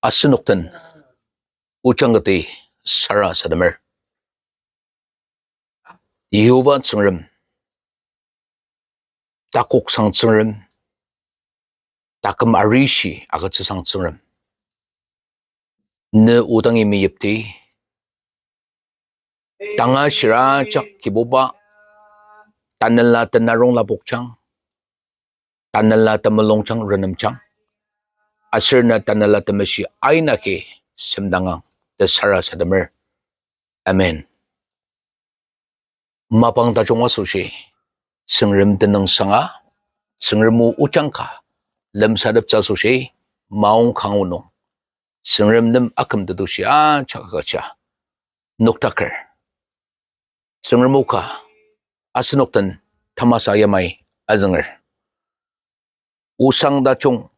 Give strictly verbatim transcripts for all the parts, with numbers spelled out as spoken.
Asenok den ojang kati sarasademer. Yihova Tsüngrem, takoksang Tsüngrem, taküm arishi agütsüsang Tsüngrem, ne o dangi meyipdi. Tanga shira ajak Kibuba, tanela tenarong lapokjang, tanela temulungjang renemjang, aser na tanela temeshi aina agi semdangang ta sarasademer. Amen. Mapang tajung asoshi, Tsüngrem tenüng sanga, Tsüngrem o ojang ka lemsateptsü asoshi, maong kanga nung Tsüngrem nem akümtetushi ajak agüja noktaker. Tsüngrem o ka asenok den tamasa yamai azünger. Osang tajung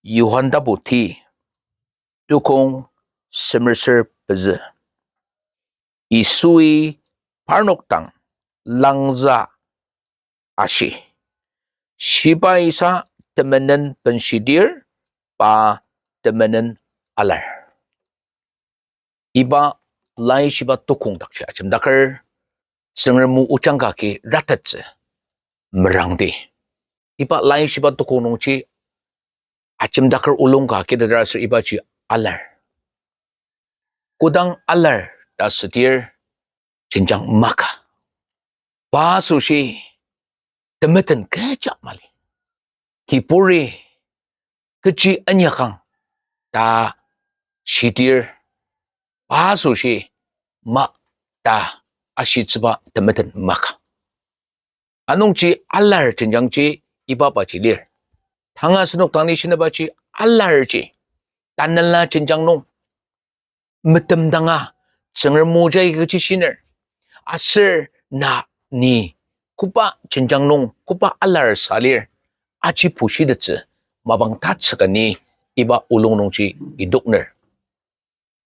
Johan tapu ti, tukong semer ser pezü. Yisui parnok dang langzü ashi, shibaisa temenen benshidir, pa temenen alar. Iba laishiba tukong dakji ajemdaker, Tsüngrem o ojang ka agi ratettsü merangdi. Iba laishiba tukong nungji ajemdaker olung ka agiteter aser ibaji alar. Kodang alar ta südir, jenjang maka. Pa asoshi temeten kecha mali. Kiburi kechi inyakang ta shidir, pa asoshi ma ta ashitsüba temeten maka. Anungji alar jenjangji iba baji lir. Tanga asenok dang ni shinebaji alarji, tanela jenjang nung metemdanga, Tsüngrem o jagi kechi shiner, aser na ni koba jenjang nung koba alar sa lir, aji pushitettsü mapang tatsüka ni iba olung nungji idokner.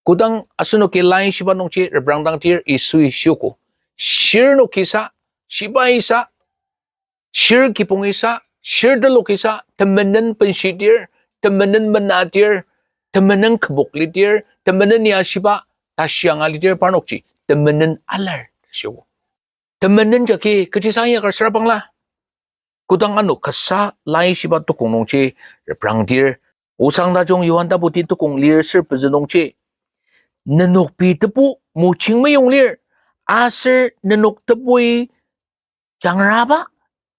Kodang asenoki laishiba nungji reprangdangdir Yisui shiogo, shirnokisa, shibaisa, shir kibongisa, shir telokisa, temenen benshidir, temenen menadir, temenen kübok lidir, temenen ya shiba tashi anga lidir parnokji temenen alar shiogo. Temenen jagi kechisa inyaker süra bangla? Kodang ano kasa laishiba tukong nungji reprangdir, Osang tajung Johan tapu ti tukong lir ser pezü nungji, nenok pei tebu mojing meyong lir, aser nenok tebui jangraba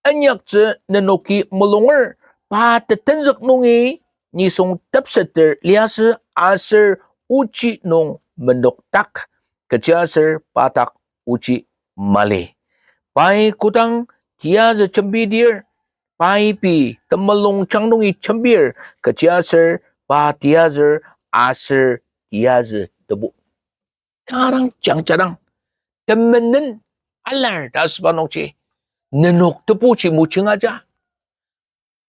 inyaktsü nenoki mulunger, pa tetenzük nungi nisung tepseter liasü aser ochi nung menokdak, kechiaser pa dak ochi mali. Pai kodang tiyazü jembidir, pai pei temulungjang nungi jembir, kechiaser pa tiyazür aser tiyazü tebu. Kanga dang jangjadang, temenen alar ta asüba nungji, nenok tebuji mojing aja.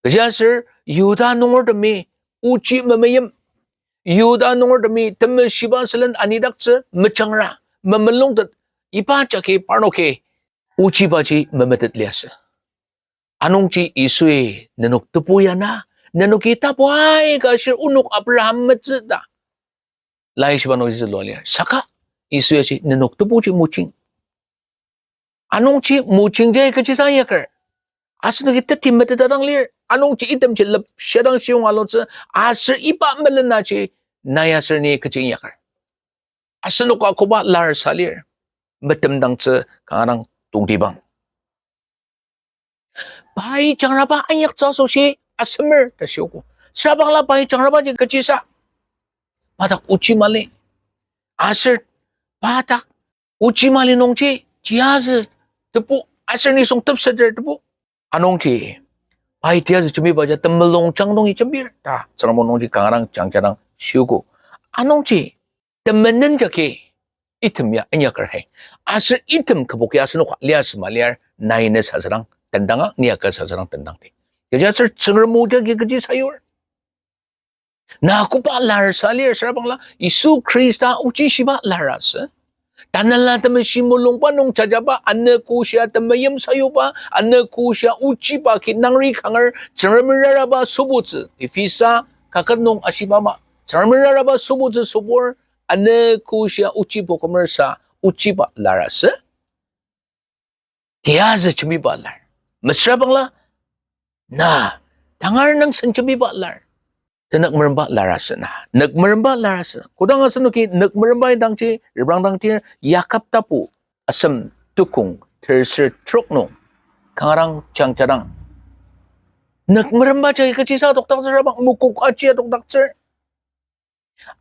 Kechiaser Yihuda nungertemi ochi memeim, Yihuda nungertemi temeshiba sülen anidaktsü, mejangra, memulungtet, iba jagi parnoki ochibaji memetet liasü. Anungji Yisui nenok tebu ya na, nenoki tapu aika shir onok Abraham metsü ta laishiba nungji zülua lir. Saka Yisui ashi nenok tebuji mojing. Anungji mojing jai kechisa inyaker? Asenoki teti meteta dang lir. Anungji itemji lepshidang shiyong alutsü, aser iba melenaji nai aser ni kechi inyaker? Asenoka koba lar sa lir? Metemdangtsü kanga dang tongtibang. Pai jangraba inyaktsü asoshi asemer ta shiogo. Süra bangla pai jangrabaji kechisa? Pa dak ochi mali. Aser pa dak ochi mali nungji tiyazü tebu aser nisung tepseter tebu. Anungji pai tiyazü jembibaji temulungjang nungi jembir ta Tsüngrem o nungji kanga dang jangjadang shiogo. Anungji temenen jagi item ya inyaker hai? Aser item kübok ya asenoka liasü ma lir, nai ne sasüdang tendanga, ni aka sasüdang tendangdi. Kechiaser Tsüngrem o jagi kechi sayur? Na koba lar sa lir süra bangla? Yisu Khrista ochi shiba lar asü. Tanela Temeshi mulungba nung jajaba, anogo shia temeim sayuba, anogo shia ochiba ki nangri kanger, Tsüngremi raraba sübutsü, Ephesa kaket nung ashiba ama. Tsüngremi raraba sübutsü sübur, anogo shia ochi pokumer sa, ochiba lar asü. Tiyazü jembiba lar. Mesürabangla, na, tangar nüngsen jembiba lar. Tenük meremba lar asü na. Nük meremba lar asü. Kodang asenoki nük meremba indangji, reprangdang tir, Yakob tapu, asem tukong, terser trok nung, kangarang jangjadang. Nük meremba jagi kechisa adokdaktsür abang, mokok aji adokdaktsür.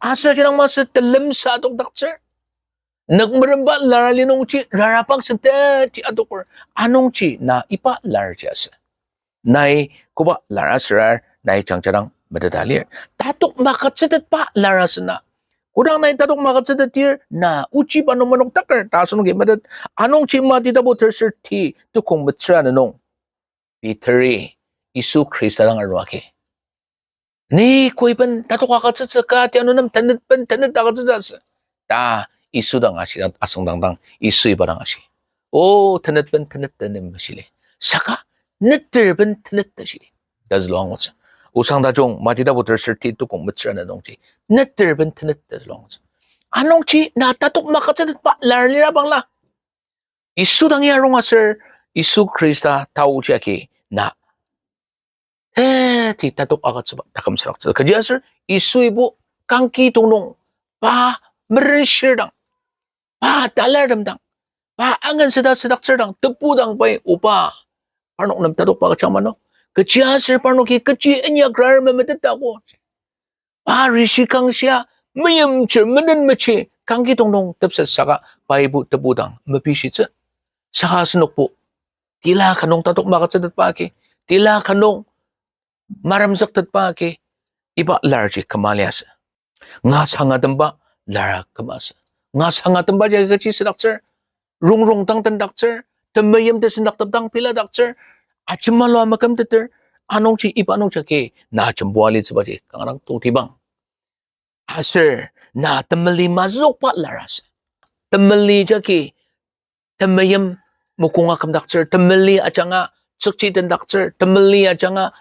Aser jinang masü telemsa adokdaktsür. Nük meremba lar ali nungji rarabang senteti adoker. Anungji na iba larji asü. Nai koba lar asürar, nai jangjadang meteta lir. Tatok magütsütetba lar asü na. Kodang nai tatok magütsütetdir, na ochiba nung manokdaker ta asenoki metet. Anungji Mati tapu terser ti tukong metsür ana nung, Peteri Yisu Khrista dang arua agi, ni koiben tatok agütsütsü ka, tia nung nem tenetben tenet agütsütsü asü, ta Yisu dang ashi, asüngdangdang Yisu iba dang ashi, o, tenetben tenet ta nem mashili, saka neterben tenet ta shili, ta zülua angutsü. Osang tajung Mati tapu terser ti tukong metsür ana nungji, neterben tenet ta zülua angutsü. Anungji na tatok magütsütetba lar lira bangla, Yisu dang ya rong aser, Yisu Khrista taoji agi na, eh, ti tatok agütsüba taküm süraktsü. Kechiaser Yisui bo kangki tongnung, pa merenshir dang, pa talartem dang, pa angen süda südaktsür dang, tebu dang pai oba, parnok nem tatokba kechang mano. Kechiaser parnoki kechi inyakrar memetetago. Pa rishi kangshia, meimchir menen mechi, kangki tongnung tepset saka, paibo tebu dang mepishitsü. Saka asenokbo, tila ka nung tatok magütsütetba agi, tila ka nung maremzüktetba agi, iba larji küma liasü. Nga sangatemba lar küma asü. Nga sangatembaji kechi südaktsür, rongrong dang tendaktsür, temeim tesendaktep dang piladaktsür, ajemalua makümteter, anungji iba nungjagi na jembua litsübaji kanga dang tongtibang. Aser na temeli mazükba lar asü. Temeli jagi temeim mokonga kümdaktsür, temeli ajanga tsükchi tendaktsür, temeli ajanga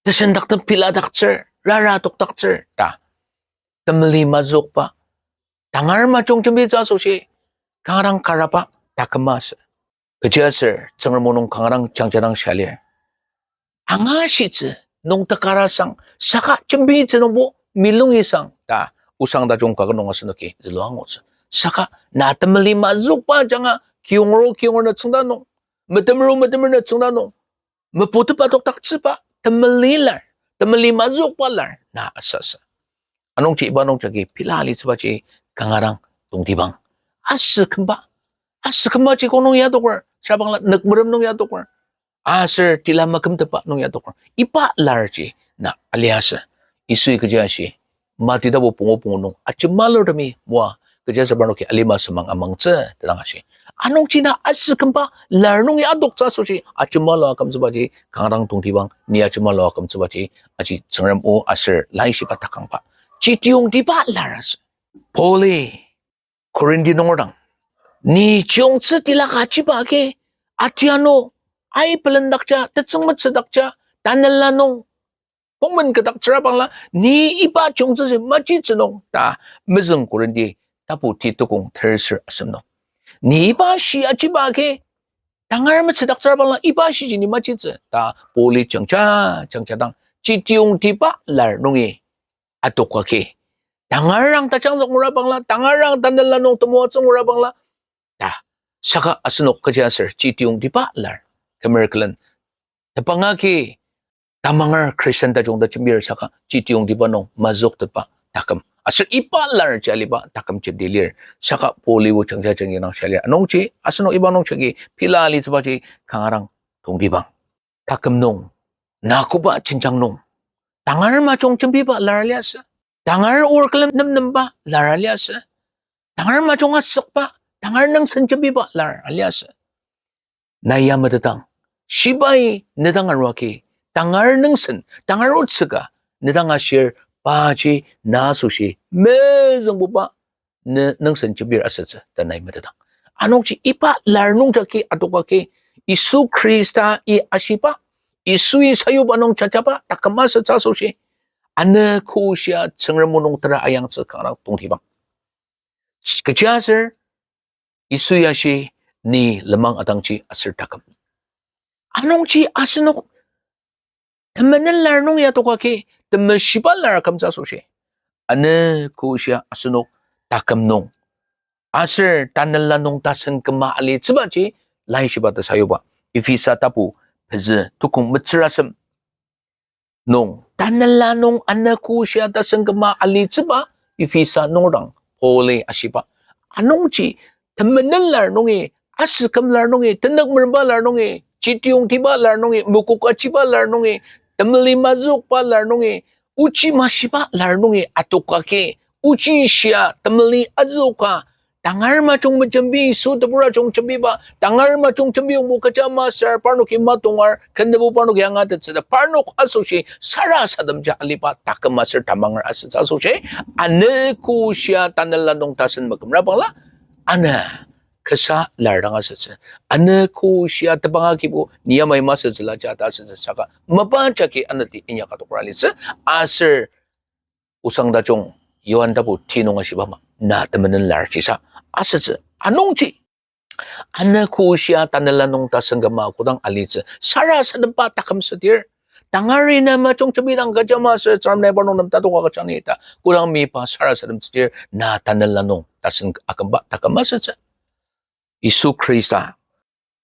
tesendaktep piladaktsür, rara tokdaktsür ta temeli mazükba, tangar majung jembitsü asoshi kanga dang karaba taküm asü. Kechiaser Tsüngrem o nung kanga dang jangjadang shia lir. Angashitsü nung tekara sang, saka jembitsü nungbo milungi sang ta osang tajung kaket nung asenoki zülua angutsü. Saka na temeli mazükba ajanga kiyongro kiyongro nü tsüngda nung, metemer metemer nü tsüngda nung, meputepba tokdaktsüba temeli lar, temeli mazükba lar na asüsü. Anungji iba nungjagi pela litsübaji kanga dang tongtibang. Asükümba, asükümbaji ko nung ya adoker, sabangla nükmerem nung ya adoker, aser tila makümtepba nung ya adoker, iba larji na aliasü. Yisui kechi ashi, Mati tapu pungu pungu nung ajemalurtemi moa, kechiaser parnoki alima semang amangtsü ta dang ashi. Anungji na asükümba lar nung ya adoktsü asoshi ajemalua akümtsübaji kanga dang tongtibang. Ni ajemalua akümtsübaji aji Tsüngrem o aser laishiba takangba, chitiyongtiba lar asü. Pauli Korinti nunger dang, ni chiyongtsü tila ka achiba agi, atiano, ai pelendakja, tetsüng metsüdakja, tanela nung, pongmen kedaktsüra bangla, ni iba chiyongtsüji machitsü nung ta, mezüng Korinti tapu ti tukong terser asem nung, ni iba shi achiba agi, tangar metsüdaktsüra bangla iba shiji ni machitsü ta Pauli jangja, jangja dang, chitiyongtiba lar nungi adoka agi, tangar rang tajangzük ngura bangla, tangar rang tanela nung temoatsü ngura bangla ta, saka asenok kechiaser chitiyongtiba lar kümer külen, tepang agi tamanger Christian tajung ta jembir saka chitiyongtiba nung mazüktetba taküm aser iba lar jaliba taküm jenti lir. Saka Pauli o jangja jangja dang shia lir. Anungji asenok iba nungjagi pela litsübaji kanga dang tongtibang. Taküm nung, na koba jenjang nung, tangar majung jembiba lar aliasü. Tangar oa külem nemnemba lar aliasü. Tangar majung asükba, tangar nüngsen jembiba lar aliasü. Nai ya metetang, shibai ne dang arua agi, tangar nüngsen, tangar otsü ka ne dang ashir, paji na asoshi mezüngbuba ne nüngsen jembir asütsü ta nai metetang. Anungji iba lar nungjagi adoka agi, Yisu Khrista-i ashiba, Yisui sayuba nung jajaba taküm asütsü asoshi, Ano koshia Tsüngrem o nung tera ayangtsü kanga tongtibang. Kechiaser Yisu ya shi, ni lenmang atangji aser taküm. Anungji asenok temenen lar nung ya tokaki, temeshiba lar akümtsü asoshi. Ano koshia asenok taküm nung. Aser tanela nung tasen küma alitsübaji, laishiba ta sayuba. Ephesa tapu pezü tukong metsürasem nung, tanela nung ano koshia tasen küma alitsüba, Ephesa nungrang Pauli ashiba. Anungji, temenen lar nungi, asüküm lar nungi, tenük meremba lar nungi, chitiyongtiba lar nungi, mokok achiba lar nungi, temeli mazükba lar nungi, ochi mashiba lar nungi atokaki, ochi shia temeli azüka, tangar majung mejembi Yisu tebur ajung jembiba, tangar majung jembi yongbo kecha masür parnoki matongar, kenübo parnoki angatettsü ta parnok asoshi sarasademji aliba taküm aser tamanger asütsü asoshi, ano koshia tanela nung tasen mekümra bangla, ano kasa lar dang asütsü. Ano koshia tebang agibo ni yamai masütsüla ja ta asütsü saka mapa jagi anati inyaka tokra litsü, aser osang tajung Johan tapu ti nung ashiba ama, na temenen lar jisa asütsü. Anungji, ano koshia tanela nung tasen küma kodang alitsü, sarasademba taküm südir. Tangari na majung jembi dang kecha masü, Tsüngrem nai parnok nem tatoka kechang ni ta kodang mipa sarasademtsüdir, na tanela nung tasen akümba taküm asütsü. Yisu Khrista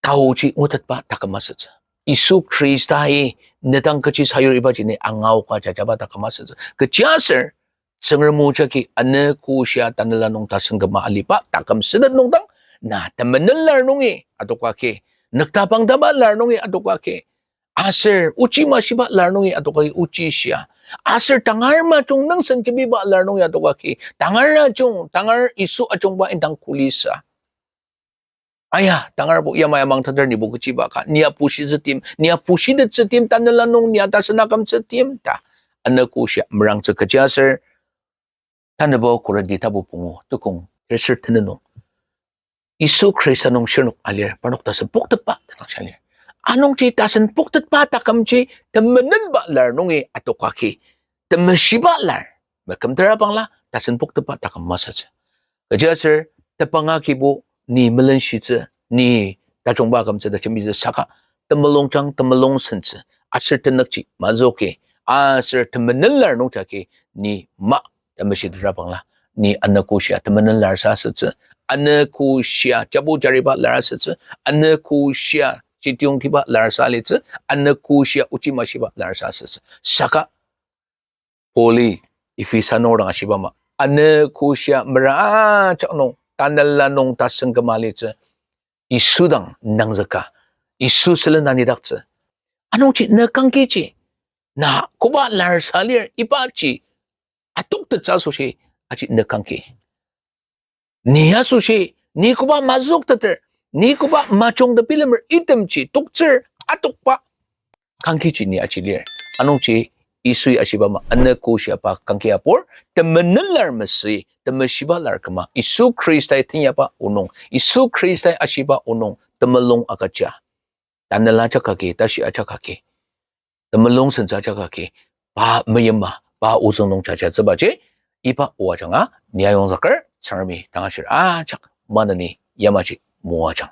taoji ngutetba taküm asütsü. Yisu Khristai nedang kechi sayur ibaji ni angaoka jajaba taküm asütsü. Kechiaser, Tsüngrem o jagi ano koshia tanela nung tasen küma aliba taküm südet nungdang, na temenen lar nungi atokaki, nüktabangtaba lar nungi atokaki, aser ochi mashiba lar nungi atokaki ochi shia, aser tangar majung nüngsen jembiba lar nungi atokaki, tangar ajung, tangar Yisu ajungba indang kulisa. Aya, tangarbo yamai amang teter nibo kechiba ka, ni ya pushitsü tim, ni ya pushitettsü tim, tanela nung ni ya tasen akümtsü tim ta, ano koshia merangtsü. Kechiaser, tanübo Korinti tapu pungu tukong teser tenet nung, Yisu Khrista nung shirnok alir, parnok tasen poktetba ta dang shia lir. Anungji tasen poktetba takümji temenenba lar nungi atokaki, temeshiba lar, mekümtera bangla tasen poktetba taküm masütsü. Kechiaser, tebang agibo ni melenshitsü, ni tajungba akümtsü ta jembitsü saka, temulungjang temulung sentsü, aser tenükji mazüoki, aser temenen lar nungjagi ni ma temeshitera bangla, ni ano koshia temenen lar sa asütsü, ano koshia jabu jariba lar asütsü, ano koshia chitiyongtiba lar sa alitsü, ano koshia ochi mashiba lar sa asütsü. Saka Pauli Ephesa nung dang ashiba ama, ano koshia mera ajak nung, tanela nung tasen küma alitsü, Yisu dang nangzüka, Yisu sülen anidaktsü. Anungji ne kangkiji, na koba lar sa lir ibaji atoktettsü asoshi, aji ne kangki. Ni asoshi, ni koba mazükteter, ni koba majungteter bilemer itemji toktsür atokba kangkiji ni aji lir. Anungji Yisui ashiba ama, ano koshia pa kangki apur, temenen lar masü, temeshiba lar küma, Yisu Khristai tenyaba onung, Yisu Khristai ashiba onung, temulung agüja. Tanela ajak agi, tashi ajak agi, temulung sentsü ajak agi, pa meyima, pa ozüng nung jajatsübaji, iba o ajanga ni ayongzüker, Tsüngremi tangashir ajak maneni yamaji moajang.